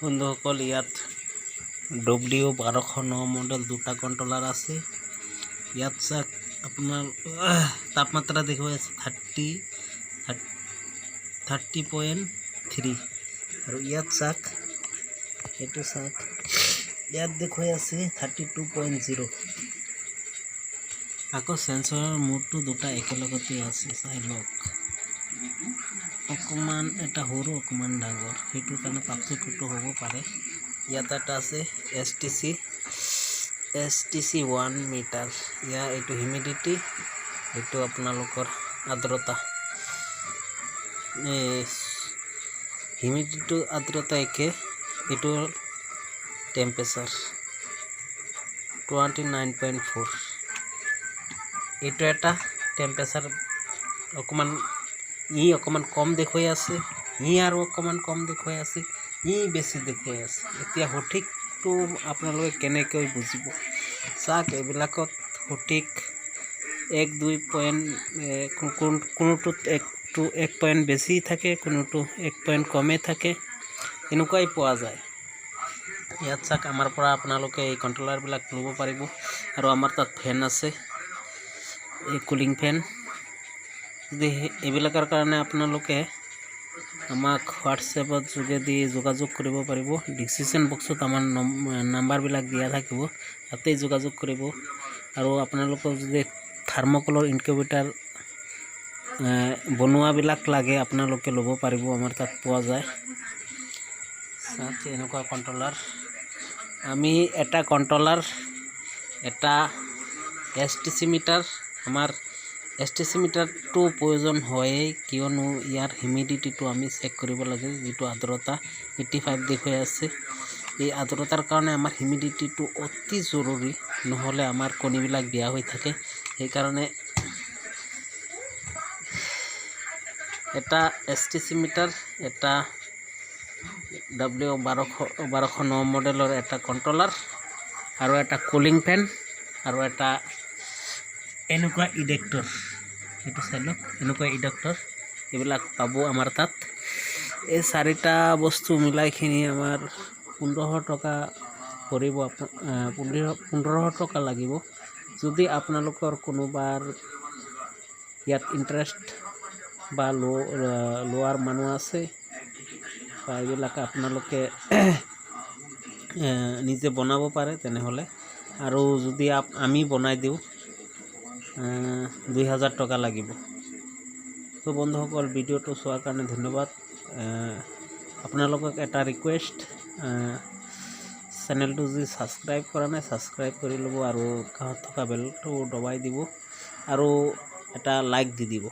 বন্ধুসকল, ইয়াত W 1209 model দুটা কণ্ট্ৰলাৰ আছে। ইয়াত চাওক, আপোনাৰ তাপমাত্ৰা দেখুৱাই আছে 30.3 আৰু ইয়াত চাওক, এইটো চাওক, ইয়াত দেখুৱাই আছে 32.0। আকৌ চেঞ্চৰৰ মূৰটো দুটা একেলগতে আছে, চাই লওক। অকণমান এটা সৰু, অকণমান ডাঙৰ, সেইটো কাৰণে পাৰ্থক্যটো হ'ব পাৰে। ইয়াত এটা আছে STC 1 metre. ইয়াৰ এইটো হিউমিডিটি, এইটো আপোনালোকৰ আৰ্দ্ৰতা। এই হিউমিডিটিটো, আৰ্দ্ৰতা একে। এইটো টেম্পাৰেচাৰ 29.4। এইটো এটা টেম্পাৰেচাৰ অকণমান ই অকণমান কম দেখুৱাই আছে, ই আৰু অকণমান কম দেখুৱাই আছে, ই বেছি দেখুৱাই আছে। এতিয়া সঠিকটো আপোনালোকে কেনেকৈ বুজিব? চাওক, এইবিলাকত সঠিক এক দুই পইণ্ট, কোনোটোত এক পইণ্ট বেছি থাকে, কোনোটো এক পইণ্ট কমেই থাকে, এনেকুৱাই পোৱা যায়। ইয়াত চাওক, আমাৰ পৰা আপোনালোকে এই কণ্ট্ৰলাৰবিলাক ল'ব পাৰিব। আৰু আমাৰ তাত ফেন আছে, এই কুলিং ফেন। যদি এইবিলাকৰ কাৰণে আপোনালোকে আমাক হোৱাটছএপত যোগেদি যোগাযোগ কৰিব পাৰিব। ডিছক্ৰিপশ্যন বক্সত আমাৰ নাম্বাৰবিলাক দিয়া থাকিব, তাতেই যোগাযোগ কৰিব। আৰু আপোনালোকক যদি থাৰ্মকলৰ ইনকিউবেটাৰ বনোৱাবিলাক লাগে, আপোনালোকে ল'ব পাৰিব, আমাৰ তাত পোৱা যায়। চাওক, এনেকুৱা কণ্ট্ৰলাৰ আমি এটা কণ্ট্ৰলাৰ, এটা এছটিচি মিটাৰ। আমাৰ এছটিচি মিটাৰটো প্ৰয়োজন হয়েই, কিয়নো ইয়াৰ হিউমিডিটিটো আমি চেক কৰিব লাগে। যিটো আৰ্দ্ৰতা 85 দেখুৱাই আছে, এই আৰ্দ্ৰতাৰ কাৰণে আমাৰ হিউমিডিটিটো অতি জৰুৰী। নহ'লে আমাৰ কণীবিলাক বেয়া হৈ থাকে। সেইকাৰণে এটা এছটিচি মিটাৰ, এটা ডাব্লিউ 1209 মডেলৰ এটা কণ্ট্ৰলাৰ আৰু এটা কুলিং ফেন আৰু এটা এনেকুৱা ইডেক্টৰ, এইটো চাই লওক, এনেকুৱা ইডেক্টৰ, এইবিলাক পাব আমাৰ তাত। এই চাৰিটা বস্তু মিলাইখিনি আমাৰ 1500 টকা পৰিব। 1500 টকা লাগিব। যদি আপোনালোকৰ কোনোবাৰ ইয়াত ইণ্টাৰেষ্ট বা লোৱাৰ মানুহ আছে বা এইবিলাক আপোনালোকে নিজে বনাব পাৰে তেনেহ'লে। আৰু যদি আমি বনাই দিওঁ, 2000 টকা লাগিব। ত' বন্ধুসকল, ভিডিঅ'টো চোৱাৰ কাৰণে ধন্যবাদ। আপোনালোকক এটা ৰিকুৱেষ্ট, চেনেলটো যদি ছাবস্ক্ৰাইব কৰা নাই, ছাবস্ক্ৰাইব কৰি ল'ব আৰু কাষত থকা বেলটো দবাই দিব আৰু এটা লাইক দি দিব।